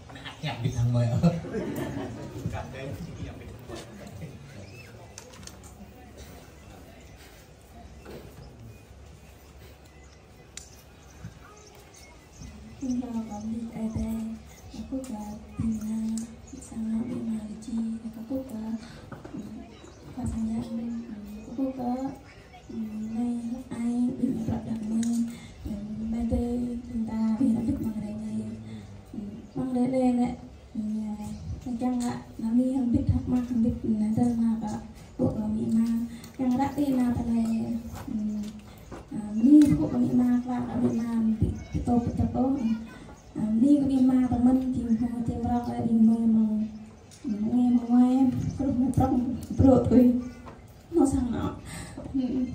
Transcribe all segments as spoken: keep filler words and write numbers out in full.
Ană hiam ƀing hăng mơi. Ƀing ta kơ ƀing Ơi Adai, kâo kơkuh kơ ƀing ană, sang ană ƀing ană kơči, kâo kơkuh kơ, ưm, kơ sang yang, ưm, kâo kơkuh kơ, ưm, anai, ai, ƀing ană plak đah kơmơi, ưm, anai tơ, ƀing ta, ƀing ană ƀing mơ̆ng ră anai. Ưm, mơ̆ng ră anai lĕ, Ơ, kiăng ră ană mơi hăng ƀing thak mă hăng ƀing ană tơ ană kơ ƀô̆ kơ amĭ ama. Kiăng ră tơ ană tơlơi, ưm, ơ, mơi ƀô̆ kơ amĭ ama, klă kơ amĭ ama, ƀing, ƀing tŏ, ƀing tŏ. Ơ, mơi kơ amĭ ama tơmăn, či hmâo, či mrâo kơ ƀing mơi mơ̆ng, ưm, nge mơ̆ng wai, kruh mơ̆ng prŏng, brŏ tui. Mơ̆ sang anŏ. Ưm.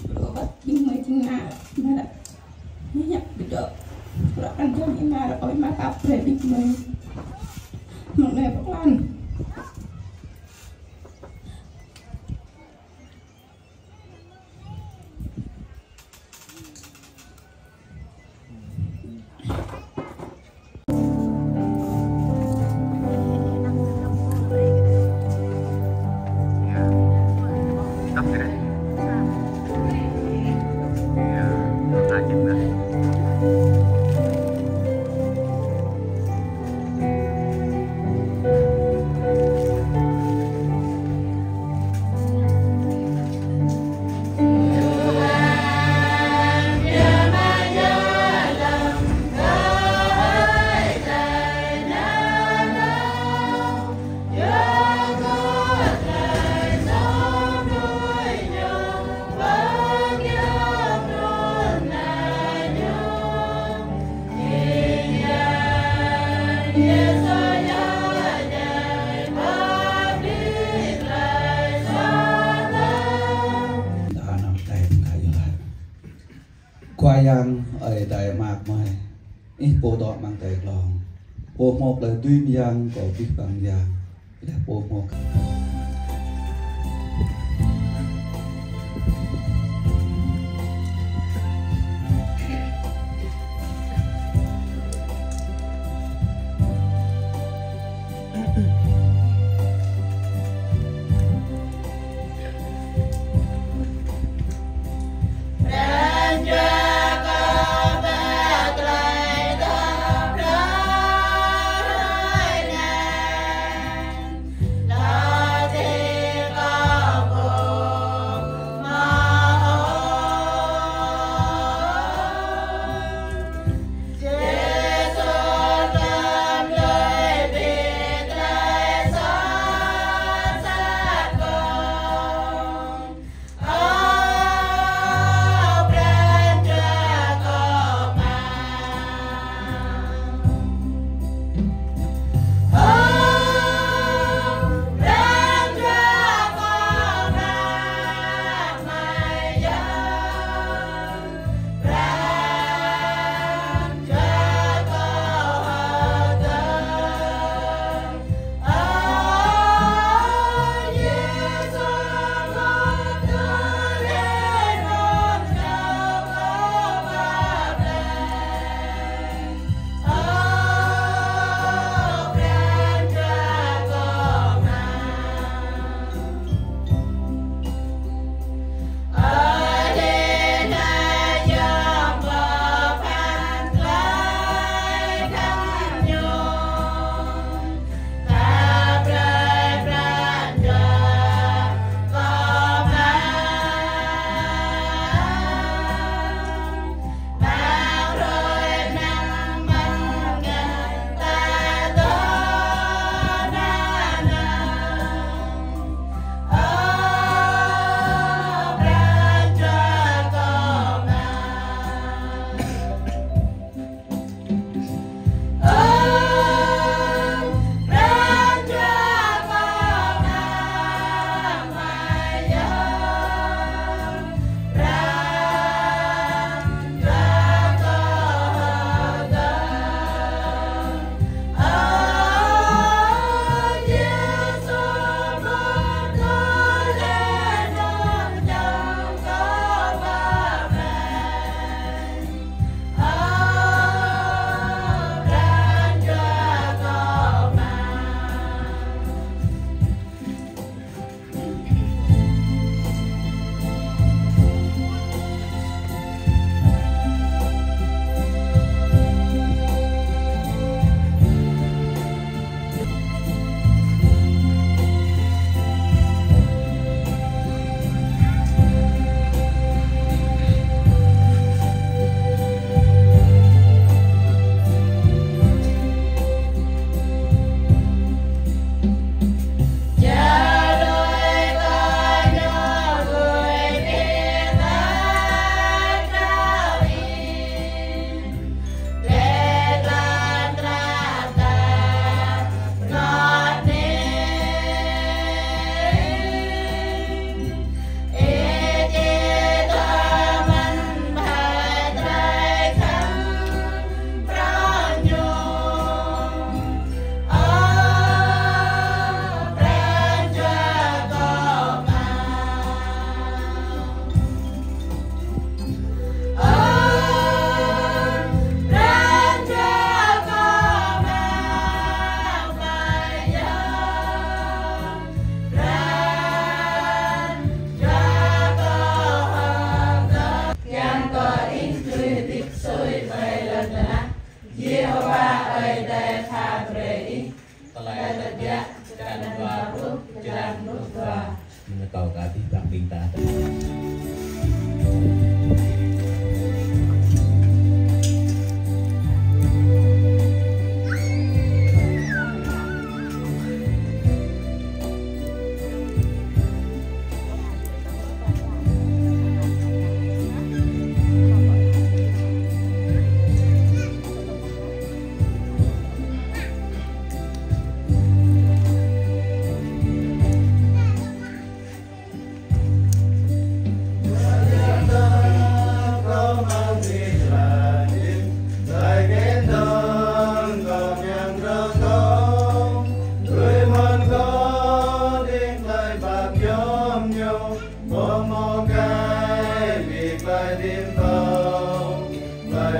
Brŏ wơ̆t jing mơi jing ană, mơi ră. Mơi ñăp ƀu dŏ. Brŏ kăn jing amĭ ama ră, ơi ama pap brơi ƀing mơi. Mơ̆ng anai pơklan. Khua Yang ơi adai mơak mơi. Ih pô dŏ amăng adai glông. Pô hmâo tơlơi dưi mơyang kơ abih bang yang. Laih pô hmâo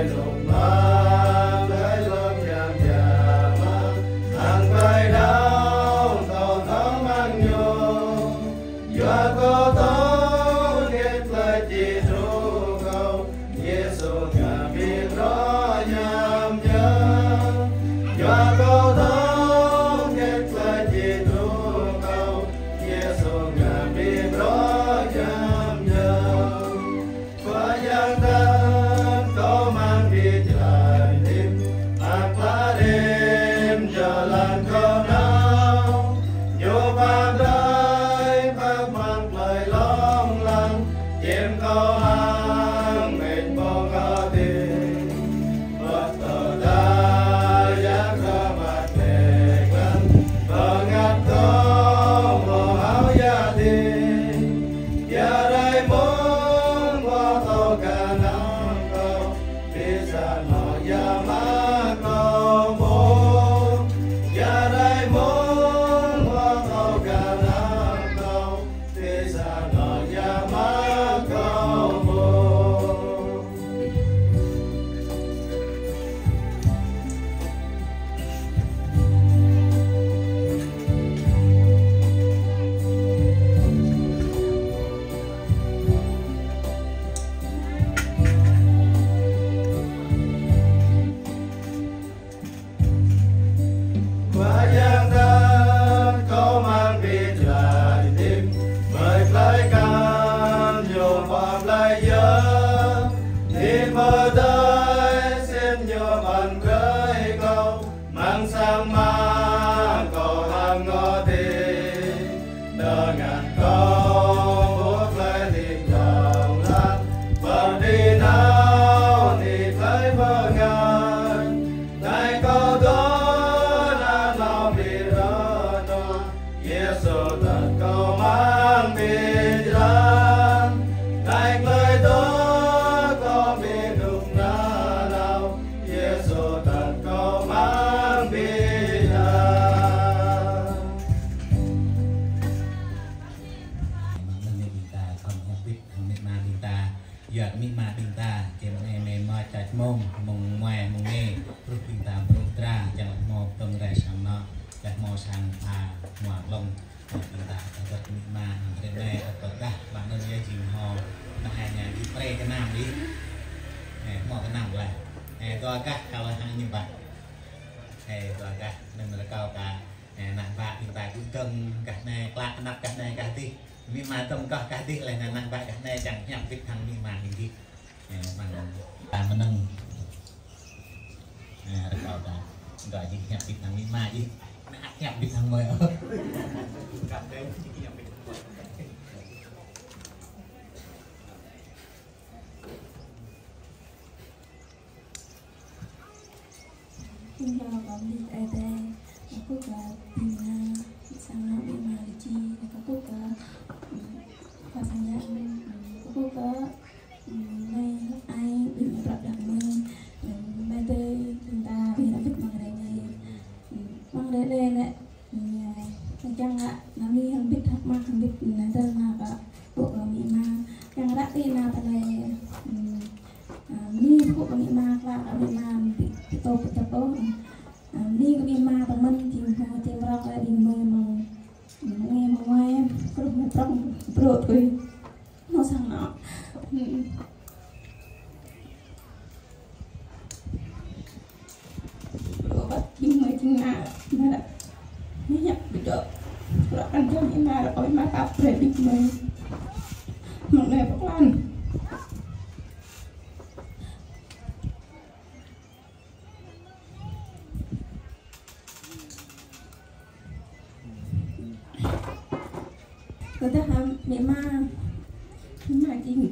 Lŏm mơ̆ng tơlơi lŏm hiam hiam mơ̆ng, hăng tơlơi đaŏ kâo thâo mơ̆ng ñu. Yua kâo thâo hơget tơlơi či truh kâo, Yêsu ngă abih bruă hiam hiam. Yua kâo thâo hơget tơlơi či truh kâo, Yêsu ngă abih bruă hiam hiam. Khua Yang tăn kâo amăng abih jơlan hơdip, pơklaih rĭm jơlan kâo nao. Ñu pap brơi pap amăng tơlơi hlŏng lar, čem kâo hăng mĕt ƀơ̆ng adai. Wơ̆t tơdah Yang Adai bơngăt kâo, ƀu hmâo ia dêh. Ia rai mơ̆ng ƀơi tơlơi kơnang kâo, ƀu sa anŏ ia mă kâo ƀu. Ia rai mơ̆ng ƀơi tơlơi kơnang kâo, ƀu sa anŏ ia mă kâo ƀu. Khua Yang tăn kâo amăng abih jơlan hơdip, ƀơi tơlơi kơnang ñu pap laih yơh. Hơdip mơ̆ng tơlơi sin ñu pap brơi kâo, amăng sang mơ̆ng kâo hăng adai. Tơngan kâo ƀuh tơlơi hơdip hlŏng lar, pơđĭ nao hơdip tơlơi bơngăt. Anai kâo dŏ nanao ƀơi rơnua, Yêsu tăn kâo amăng abih jơlan. Anai tơlơi dŏ kâo ƀu djơ̆ nanao, Yêsu tăn kâo amăng abih jơlan. Amăng anai ƀing ta khŏm hiăp bit hăng amĭ ama ƀing ta. Yua kơ amĭ ama ƀing ta, čem anai mơ̆ čăt mông, mông muai, mông nge, truh ƀing ta bruă dra, čang laih hmâo tơ̆ng rai sang anŏ, laih hmâo sang pha, hmua glông, ƀing ta ta dŏ amĭ ama, hăng hrơi anai, ăt tơdah, ƀăng anŭn yơh jing hmâo, ta hai ñu jing pre kơnam đih. Ơ, hmâo kơnam laih. Ơ, dua gah kâo hăng ñu ƀă. Ơ, dua gah, anŭn rơkâo kơ, ơ, ană bă ƀing ta gŭ dơ̆ng gah anai, klă anăp gah anai gah adih. Amĭ ama dơ̆ng kơ gah adih laih ană bă gah anai čang hiăp bit hăng amĭ ama ƀing gih. Ơ, mơ̆ng ta mơnơ̆ng. Ơ, rơkâo ta. Dua jing hiăp bit hăng amĭ ama jing. Anai hiăp bit hăng mơi. Ƀing ta kơkuh kơ Ơi Adai, kơkuh kơ ƀing, ơ, sang anŏ ƀing mơ̆ lĕ či, kơkuh kơ, ơ, Khua Sang Yang, ơ, kơkuh kơ, ơ, anai ai ƀing mơ̆ prăp đah mơi, ơ, mơi tơi ƀing ta ƀing ta bit amăng hrơi anai. Ơ, amăng hrơi anai lĕ, ơ, čang kơ anai hăng bit hăng mă hăng bit anai tơl anai kơ ƀuh kơ amĭ ama. Čang ră anai tơlơi, ơ, Ơ, bơni kơ amĭ ama, klă kơ amĭ ama, ƀing pơtô pơtô. Ơ, bơni kơ amĭ ama tơmơ̆n, jing hmâo čem rơ̆k lĕ ƀing mơi mơ̆ng, ơ, nge mơ̆ng mơi, kruh mơi prŏng, brô tui. Hmâo sang anŏ. Ơ. Brô wơ̆t ƀing mơi jing ană, ană. Mơi hiăp ƀu djơ̆. Bruă kăn jing amĭ ama, rơkâo amĭ ama pap brơi ƀing mơi. Mơ̆ng anai pơklan. Tơdah amĭ ama, amĭ ama jing,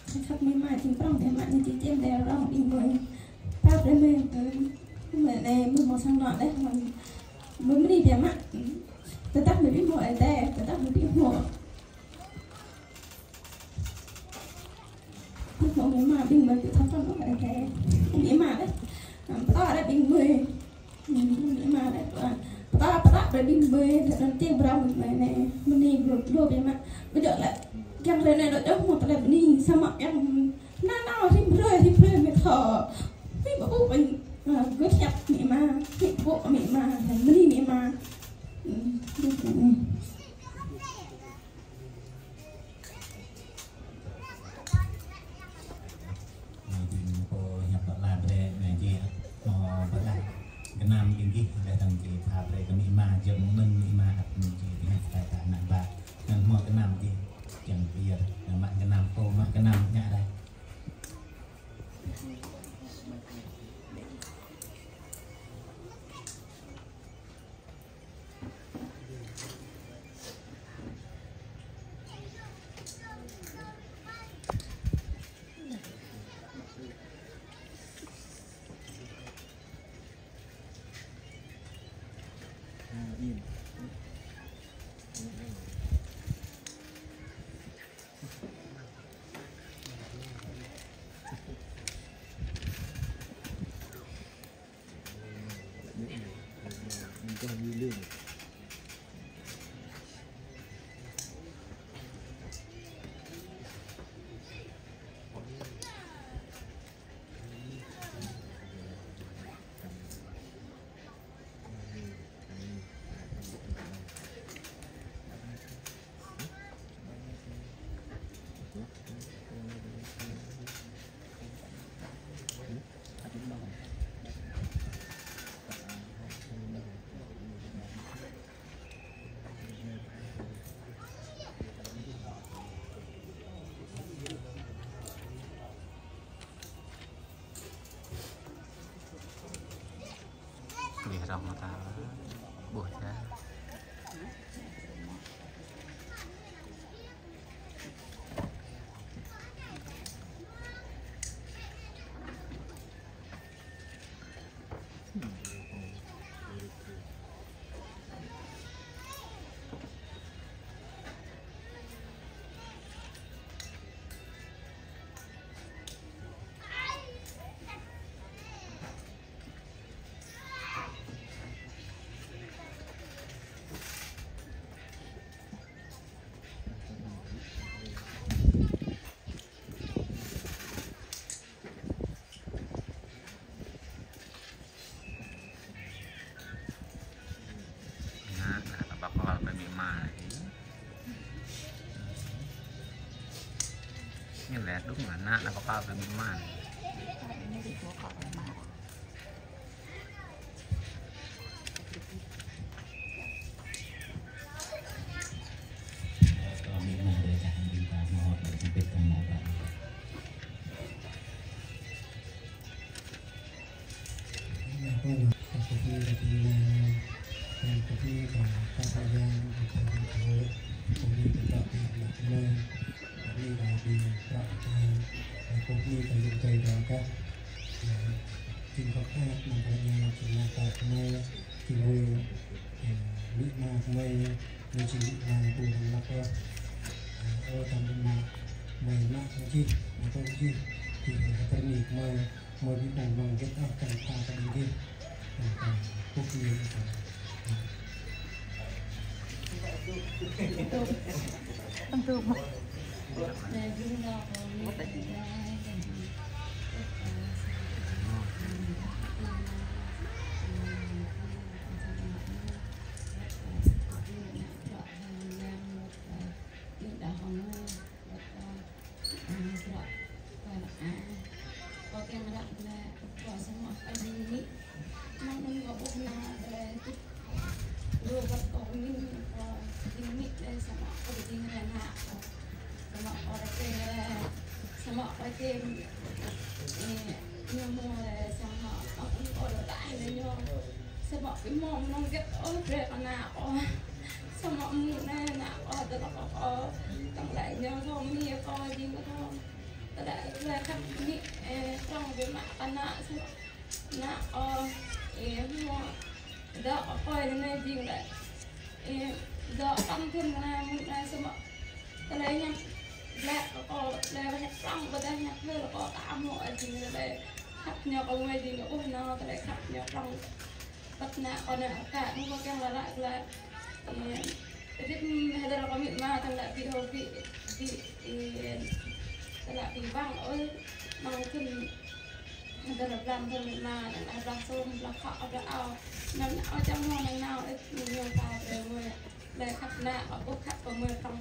tơdah amĭ ama jing prŏng, amĭ ama ñu jing čem đe rong ƀing mơi. Pap đe mơi, ơ, mơi anai mơi hmâo sang anŏ đe, mơi, mơi bơni biă mă. Tơdah mơi ƀu hmâo Ơi Adai, tơdah mơi ƀu hmâo Ƀing mơ̆ amĭ ama ƀing mơi ƀu thâo trŭn ôh Ơi Adai. Amĭ ama đeh. Pơtô đeh ƀing mơi. Amĭ ama đeh. Pơtô, pơtô đeh ƀing mơi. Đeh anŭn tơ̆ng brơi mơi anai. Bơni glô, glô biă mă. Ƀu djơ̆ lĕ. Kiăng hrơi anai dŏ djơ̆ hmâo tơlơi bơni. Samơ̆ kiăng nanao rĭm hrơi, rĭm hrơi mơi Ơ, hui ƀu ƀu ƀing, ơ, gơ̆t hiăp mĭ ma, hui ƀu mĭ ma, mơni mĭ ma. Ư, ư, ư. Anai jing pô hiăp pơala brơi, anai jing, ơ, pơala gơnam ƀing gih, leh anŭn jing pha brơi kơ mĭ ma, jing mơ̆n mĭ ma hăp anŭn jing, jing tai ta ană ba. Anŭn hmâo gơnam jing, jing pơyơr, anŭn mă gơnam pô, mă gơnam ñă rai. Ƀiă rŏng mơta, ƀuh ča. Ană, ană ta ƀă kơwal brơi mĭ ma lagi. Anai lĕ đúng là ană, ană ta ƀă kơwal brơi mĭ ma. Samơ̆ ƀing mơ̆ng anŭn ôh, brơi kơ ană ôh. Samơ̆ mơ̆ng anai ană ôh, tơlơi kơ ôh. Tơlơi ñu kơ mĭ kơ jing kơ. Tơlơi kơ khăp mĭ, ơ, prŏng biă mă kơ ană samơ̆ ană ôh. Ơ, mơ̆ dŏ kơ anai jing lĕ. Ơ, dŏ kăm thŭn kơ anai mơ̆ng anai samơ̆ tơlơi ñu lĕ kơ kâo lĕ wơ̆t prŏng ƀôdah ñu hơ̆l kâo ta mơ̆ jing lĕ khăp ñu kơ ngui jing ôh nao tơlơi khăp ñu prŏng. Ƀôdah ană kâo ană kâo mơ̆ kâo kiăng lăi lăi lĕ. Ơ, ƀing hơdơr kơ mĭ ma tơlơi ƀu hơbĭ, ƀu, ơ, tơlơi ƀu ƀăng ôh, mơ̆ng thŭn Tơlơi blah, tơlơi blah, tơlơi blah sum, blah khŏ, blah ao. Anŭn ao čang hmâo anŭn nao, ih, ñu ta brơi mơi. Lĕ khăp ană, ƀu khăp kơ mơi prŏng.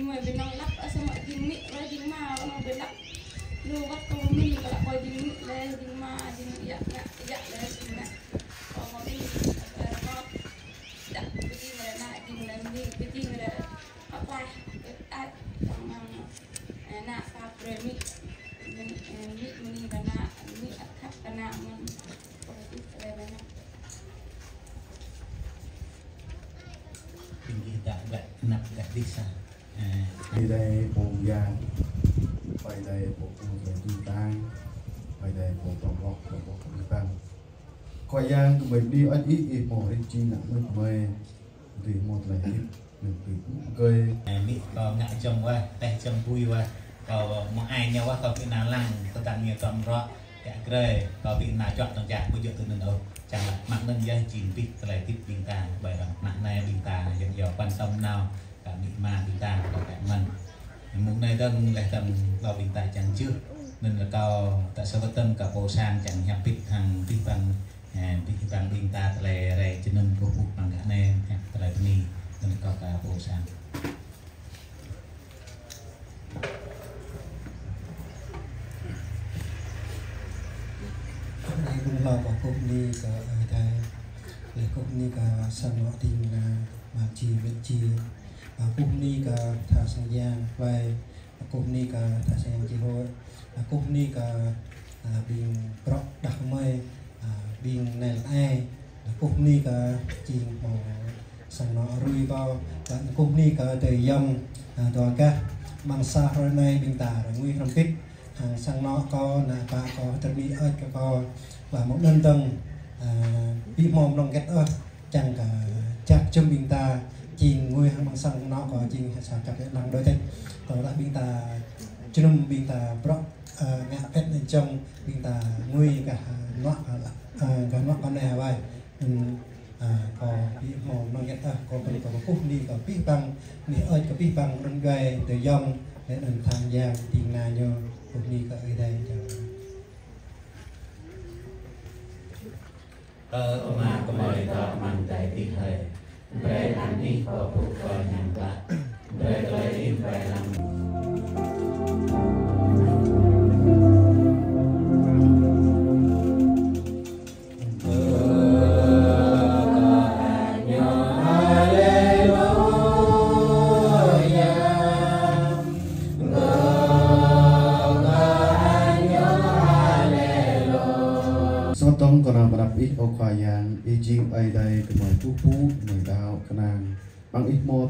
Mơi ƀu nao lăp, ơ, samơ̆ jing amĭ, lĕ jing ama, kơ mơi ƀu lăp. Lu wăt kơ mơi min, kơ lăp kơ jing amĭ, lĕ jing ama, jing yă, yă, yă, lĕ jing ană. Kơ mơi min, kơ mơi Đah, ƀu jing lĕ ană, jing lĕ amĭ, ƀu jing lĕ pơklaih, ƀu ăt, tong măng, ơ, ană pap brơi amĭ, amĭ, ơ, amĭ mơni kơ ană, amĭ ăt khăp kơ ană mơ̆n. Ƀing gih đah gah anăp gah dih sa. Ơ. Ơi Adai pô mơyang, Ơi Adai pô pơtô tơlơi jŭ tang, Ơi Adai pô pơrơ̆k, pơrơ̆k kơ ƀing ta. Khua Yang gơmơi bơni hơơč Ih, Ih hmâo hrih jing ană mơnuih gơmơi, dưi hmâo tơlơi hơdip, mơ̆ng tơlơi pơgơi. Ơ, amĭ kâo ngă jơ̆ng wơ̆t, teh jơ̆ng bui wơ̆t, kâo mơ̆ng ai ñu wơ̆t, kâo ƀu nao lăng, tơdang ñu tŏm rŏ, kiă grơi, kâo ƀu nao čuă tơ̆ng čah, ƀu djơ̆ tui anŭn ôh. Čang lăp mă anŭn yơh jing abih tơlơi hơdip ƀing ta, ƀơi rŏng ană anai ƀing ta, yơh yua quan tâm nao kơ amĭ ama ƀing ta, kơ kĕ mơ̆n. Mông anai dơ̆ng leh dơ̆ng hlâo ƀing ta čang čư̆. Anŭn rơkâo ta sa wơ̆t dơ̆ng kơ pô sang čang hiăp pĭt hăng abih bang, ơ, abih bang ƀing ta tơlơi rai jơnum kơkuh pơpŭ amăng gah anai, hiăp tơlơi bơni. Anŭn rơkâo kơ pô sang. Anai kơkuh hlâo kơ kơkuh bơni kơ Ơi Adai. Lĕ kơkuh bơni kơ sang anŏ ding kơna, mă či, mĕt či. Ơ, kơkuh bơni kơ tha sang yang wai, kơkuh bơni kơ tha sang yang chi hội, kơkuh bơni kơ, ơ, ƀing bruă đah kơmơi, ơ, ƀing nai lăi, kơkuh bơni kơ jing hmâo sang anŏ rui kâo, kơkuh bơni kơ adơi ayŏng, ơ, dua gah, amăng sa hrơi anai ƀing ta rơngui hrŏm hơbĭt, hăng sang anŏ kâo, ană bă kâo, hơdơr amĭ hơơč kơ kâo, ƀă mơ̆ng anŭn dơ̆ng, ơ, ƀu hmâo mơnơ̆ng hơget ôh, čang kơ jak jum ƀing ta, jing ngui hăng amăng sang anŏ kâo, jing sa čăp lăng đôč đĕč. Tơdah ƀing ta jơnum ƀing ta bruă, ơ, ngă pĕt anai jơ̆ng ƀing ta ngui gah anŏ, ơ, gah anŏ kâo anai hơwai. Ơ, ơ, kâo ƀu hmâo mơnơ̆ng hơget ôh, kâo ƀu, kâo kơkuh bơni kơ abih bang, bơni hơơč kơ abih bang run djuai, adơi ayŏng, lĕ anŭn tha sang yang ding kơna ñu, kơkuh bơni kơ Ơi Adai. Ơ Ama gơmơi dŏ amăng adai adih hơi. Brơi anăn Ih pơpŭ kơ hiam klă. Brơi tơlơi Ih wai lăng. Sơngot dơ̆ng kâo nao pơđăp Ih, ơ Khua Yang, Ih jing Ơi Adai gơmơi pơpŭ, gơmơi đaŏ kơnang. Amăng Ih hmâo